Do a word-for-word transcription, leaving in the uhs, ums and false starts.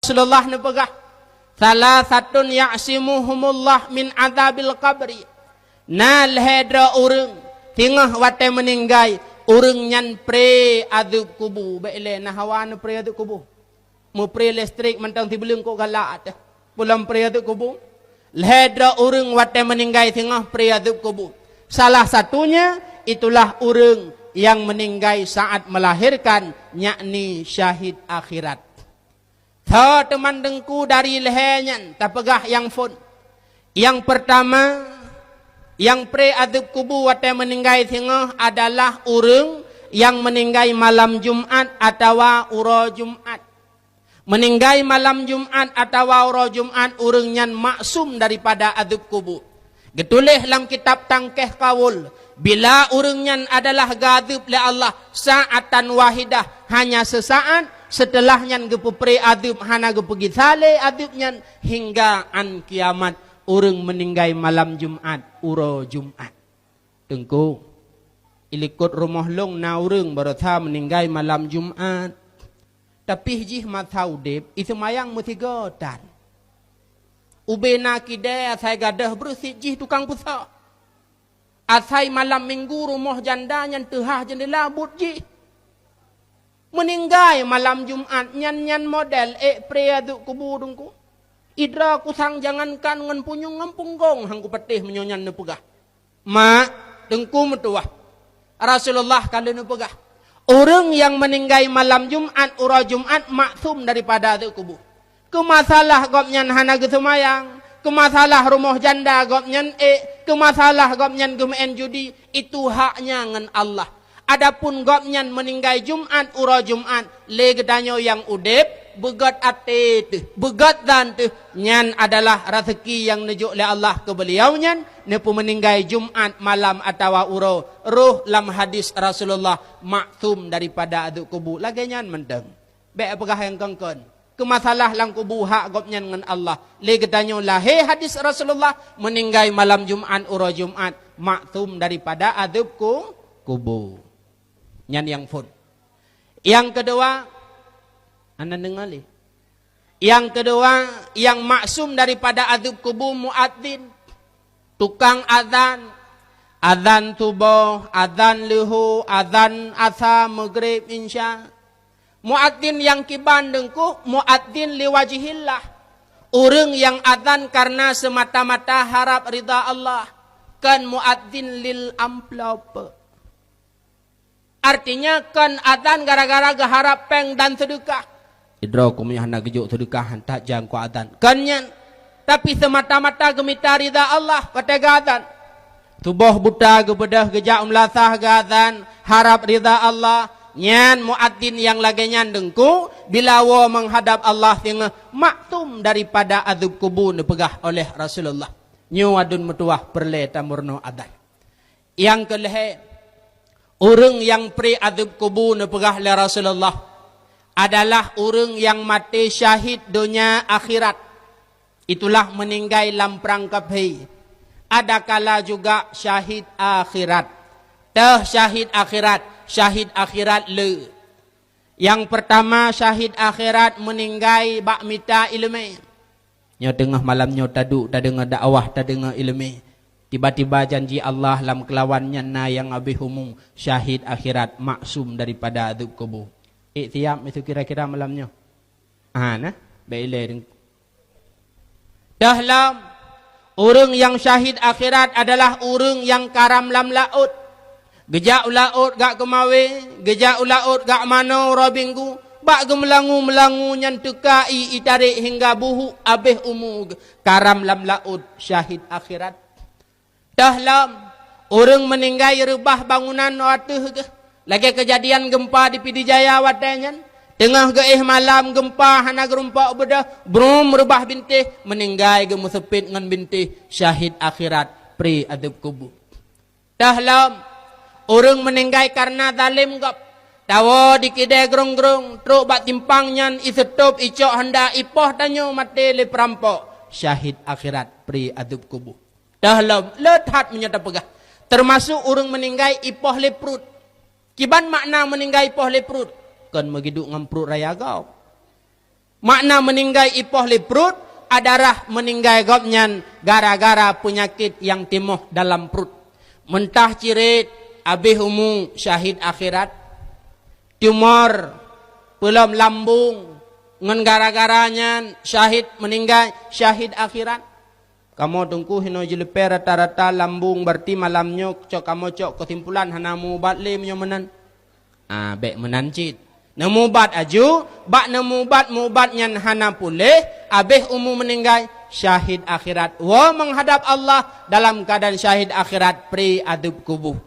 Rasulullah neupeugah, "Salasatun ya'simuhumullah min adzabil qabri." Na lhée droe ureuëng singoh watée meuninggai, ureuëng nyan pré azeueb kubu. Bék lé na hawa neupré azeueb kubu. Meupré listrik mantong sibeuleueng kok galak teuh. Pulang pré azeueb kubu. Lhée droe ureuëng watée meuninggai singoh pré azeueb kubu. Salah satunya itulah ureuëng yang meninggai saat melahirkan, yakni syahid akhirat. Tho teuma teungku dari lhée nyan tapeugah nyang phon. Nyang peurtama, nyang pré azeueb kubu watée meuninggai singoh adalah ureuëng nyang meuninggai malam Jumat atawa uroe Jumat. Meuninggai malam Jumat atawa uroe Jumat, ureuëng nyan maksum daripada azeueb kubu. Geutuléh lam kitab Tangkeh Kaul, bila ureuëng nyan adalah geuazeueb lé Allah sa'atan wahidah, hanya seusaat, seuteulah nyan geupeupré azeueb, hana geupeugisa lé azeueb nyan hingga an kiamat, ureuëng meuninggai malam Jumat, uroe Jumat. Teungku, ilikot rumoh lôn na ureuëng barosa meuninggai malam Jumat. Tapi jih masa udeb, iseumayang meusigoe tan. Ubé na kidée asai gadôh breuh sit jih tukang peusok. Asai malam minggu rumoh janda nyan teuhah jeundela buet jih. Meuninggai malam Jumat nyan, nyan model ék pré azeueb kubu teungku. Idroe kusang jangankan ngon punyueng ngon punggong han kupatéh meunyoe nyan neupeugah. Mak, teungku meutuwah. Rasulullah ka lheueh neupeugah, ureuëng nyang meuninggai malam Jumat, uroe Jumat maksum daripada azeueb kubu. Keumasalah gobnyan hana geuseumayang, keumasalah rumoh janda gobnyan ék, keumasalah gobnyan geumeu'en judi, itu haknya ngon Allah. Adapun gobnyan meuninggai Jumat, uroe Jumat, lé geutanyoe nyang udeb, beugét até teuh, beugét zan teuh, nyan adalah raseuki nyang neujok lé Allah keu beuliau nyan, neupeumeuninggai Jumat malam atawa uroe, roh lam hadis Rasulullah maksum daripada azeueb kubu. Lagée nyan mantong. Bék peugah nyang kon-kon. Keumasalah lam kubu hak gobnyan ngon Allah. Lé geutanyoe lahé hadis Rasulullah, meuninggai malam Jumat, uroe Jumat, maksum daripada azeueb ku-, kubu. Nyan nyang phon. Nyang keudua, hana deungoe lé. Nyang keudua, nyang maksum daripada azeueb kubu muadzin, tukang azan, azan suboh, azan leuhô, azan asa, meugreb, insya. Muadzin nyang kiban teungku, muadzin liwajhillah. Ureuëng nyang azan kareuna seumata-mata harab ridha Allah, kon muadzin lil amplop. Artinya, kon azan gara-gara geuharab péng dan seudeukah. Sidroe keumeunyoe hana geujok seudeukah, han that jan keu azan. Kon nyan. Tapi seumata-mata geumita ridha Allah watée geuazan. Tuboh buta geubeudôh geujak u meulasah geuazan, harab ridha Allah. Nyan muadzin nyang lagée nyan teungku, bila woe meuhadab Allah singoh, maksum daripada azeueb kubu neupeugah oleh Rasulullah. Nyoe aduen meutuwah peureulée tameurunoe azan. Nyang keulhée, ureuëng nyang pré azeueb kubu neupeugah lé Rasulullah adalah ureuëng nyang maté syahid donya akhirat. Itulah meuninggai lam prang kaphé. Adakala juga syahid akhirat. Teuh syahid akhirat, syahid akhirat le. Nyang peurtama, syahid akhirat meuninggai bak mita iéleumé. Nyoe teungoh malam nyoe taduek tadeungoe dakwah, tadeungoe iéleumé. Tiba-tiba janji Allah lam keulawan nyan na nyang habéh umu, syahid akhirat, maksum daripada azeueb kubu. Ék siab miseue kira-kira malam nyoe? Ah, nah, bék ilée deung. Teuh lom, ureuëng nyang syahid akhirat adalah ureuëng nyang karam lam laôt. Geujak u laôt gak keumawé, geujak u laôt gak manoe uroe Minggu, bak geumeulangu-meulangu nyan teuka ié itarek hingga buhuk habéh umu geuh, karam lam laôt syahid akhirat. Teuh lom, ureuëng meuninggai reubah bangunan u ateueh geuh, lagée keujadian geumpa di Pidie Jaya watée nyan. Teungoh geuéh malam geumpa hana geurumpok beudôh, brum reubah bintéh, meuninggai geumeuseupet ngon bintéh, syahid akhirat, pré azeueb kubu. Teuh lom, ureuëng meuninggai kareuna zalem gob, tawoe di kidée grong-grong, trok bak timpang nyan iseutôb icok honda ipoh tanyoe maté lé peurampok, syahid akhirat, pré azeueb kubu. Teuh lom, le that meunyoe tapeugah, teumasok ureuëng meuninggai ipoh lé pruet. Kiban makna meuninggai ipoh lé pruet? Kon meugiduek ngon pruet raya gob. Makna meuninggai ipoh lé pruet adalah meuninggai gobnyan gara-gara peunyakét nyang timoh dalam pruet. Meuntac cirit, abéh umu, syahid akhirat. Tumor, peulom lambung, ngon gara-gara nyan syahid meuninggai, syahid akhirat. Kamoe teungku hinoe jileupée rata-rata lambung, berarti malam nyoe cok kamoe cok keusimpulan hana mubat lé meunyoe meunan. Ah, bék meunan cit. Neumubat aju, bak neumubat mubat nyan hana puléh, abéh umu meuninggai, syahid akhirat. Woe meuhadab Allah dalam keuadaan syahid akhirat, pri adeueb kubu.